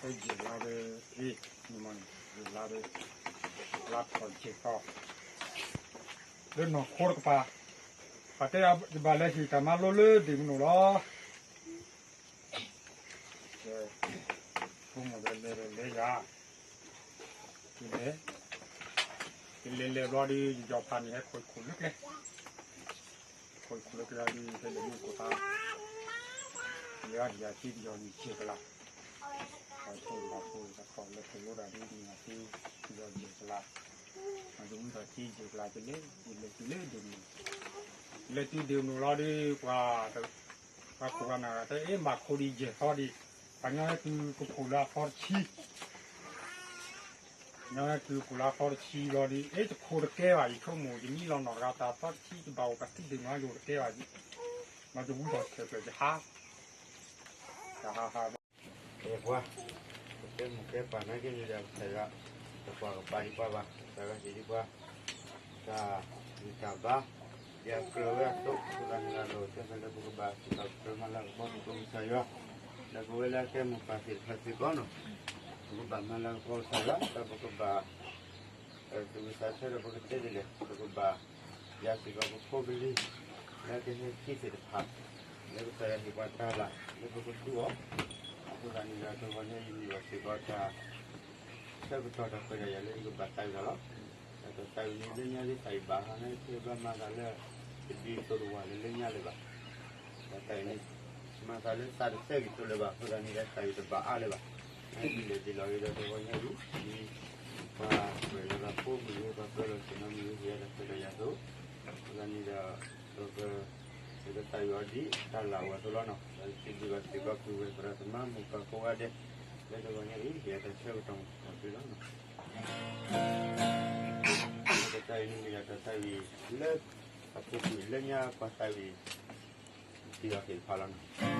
ဖဲယဲၢ်လါဒီး အ့ၣ် န့ၣ်မ့ၢ်န့ၣ် ယဲၢ်လါဒီး လါထီၣ်ယဲၢ်သီ လၢနီၢ်ခိတကပၤ ပှၤတဲယၤယဘၣ်လဲၤဟ့ၣ်တၢ်မၤလိလၢဒ့ၣ်မုၢ်နုာ်လီၤ. ကဲ ဖိမုၣ်ဒီးလဲၤဒီးလဲၤယၤ လဲၤ ယလဲၤလဲၤဘျီဒီး ယယီၤဖးန့ၣ် ဟဲခိၣ်ခိၣ်လၢကျဲ ခိၣ်ခိၣ်လၢကျဲဒီး ဟဲလဲၤမုၢ်ကိၢ်သး လဲၤအီၤဒံးယၤက့ ယီၤန့ၣ်ယဲၢ်ကလး ပှၤထိၣ်လီၤဖိတခီ လဲၤခိၣ်လိတၢ်ဒ်န့ၣ်က့ ယီၤယဲၢ်ကလး မၤတဝံထီၣ်က့ယဲၢ်ကလး ယလဲၤ ယလဲၤတုၤလၢဒ့ၣ်မုၢ်နုာ် လဲၤတုၤဒ့ၣ်မုၢ်နုာ်လီၤဒီး ပှၤ ပှၤခိၣ်ပှၤနၢ်ဂၤတဲ အ့ၣ် ဘၣ်ခိၣ်ဒံးယဲၢ်သီဒံး ပှၤညီဟဲတုၤကခိၣ်လၢအသီတဆံ ညီဟဲတုၤခိၣ်လၢအသီတဆံဘျီဒီး အ့ၣ် တခိၣ်တကဲဘၣ် ယဆိကမိၣ် ယမံလီၤနီၢ်တဂၤ တၢ်သီတဆံ ယဘၣ်အိၣ်ပှၤသံဒ့ၣ်မုၢ်နုာ် ယအိၣ်တကဲဘၣ် မၤတဝံထီၣ်ဆဲးကျၢးယဟး ယဟးဟးဘျီ ပှၤ ပကဲမိၢ်ကဲပၢ်နာ်က့န့ၣ်ဒီး ကစၢ်ယွၤ တကွၢ်ကပၤဒံးပှၤဘၣ် ကစၢ်ယွၤဟ့ၣ်ဒံးပှၤ တၢ်ဂံၢ်တၢ်ဘါ ယကြၢးဝဲအသိး အဃိသတးန့ၣ်ဒီး တဲဖဲလၢပကဘၣ်စံးထီၣ်ပတြၢၤမၤလၤကပီၤသကိးကစၢ်ယွၤ ဒီးပဝဲလၢအကဲမိၢ်ပၢ်သ့ၣ်တဖၣ်စ့ၢ်ကီးနီၤ ပကဘၣ်မၤလၤကပီၤကစၢ်ယွၤ ဒီးပကဘၣ် သူၣ်ဝံသးဆၢဒီးပကတဲဒ်လဲၣ် ပကဘၣ် ယၤစ့ၢ်ကီးပဖိပလံၤ လၢကဟဲခံသ့ၣ်တဖၣ် လၢကစၢ်ယွၤဟ့ၣ်ပှၤတၢ်လၢ လၢပကသူအီၤ အဃိသတးန့ၣ်ဒီး တဂီၤညါအံၤမ့ၢ်ဘၣ်စ့ၢ်ကီးတၢ် ဆၢကတီၢ်တၢ်ခွဲးတၢ်ယာ်လၢယကဘၣ်သးဝံၣ်တၢ်လီၤ. တၢ်သးဝံၣ်န့ၣ် လၢညါဒ်သးဝံၣ်ဘၣ်ဟါန့ၣ် ခဲဘျီမၤသးလၢ တဒ်သိးတဝၢ်လၢလၢညါလၢၤဘၣ်. တၢ်သးဝံၣ်န့ၣ် မၤသးလၢသးတဆၢဂ့ၤသိးလၢၤဘၣ် အဃိသတးန့ၣ်ဒီးသးဝံၣ်တဘၣ်အါလၢၤဘၣ်. ဒ်လဲၣ်ဒ်လဲၣ်ဂ့ၤဒီးတဂီၤညါအံၤ ဒ်ပှၤကွဲးလီၤသးဖိမ့ၢ်ဂ့ၤ ပှၤကွဲးလီၤဆ့ၣ်နီၤမ့ၢ်ဂ့ၤ ဟ့ၣ်ယၤတၢ်ခွဲးတၢ်ယာ်အသိး အဃိသတးန့ၣ်ဒီး ပက ပကသးဝံၣ်အီၤဒ်တၢ်လၢ်အဂီၢ်အသိးလီၤနီၤ. ဒီးစံးဘျုးဘၣ်စ့ၢ်ကီးပုၢ်ဝဲၢ်သရၣ်သမါမိၢ်ပၢ်ကိးဂၤဒဲး လၢတဂီၤညါအံၤ ဟ့ၣ်ယၤတၢ်ဆၢကတီၢ်အီၤဒ်လီၤနီၤ. တၢ်သးဝံၣ်န့ၣ်မ့ၢ်ဒၣ်တၢ်သးဝံၣ်လၢ အပူၤကွံာ်လၢညါပှၤသးဝံၣ် စံးအီၤသ့ၣ်တဖၣ်လီၤနီၤ.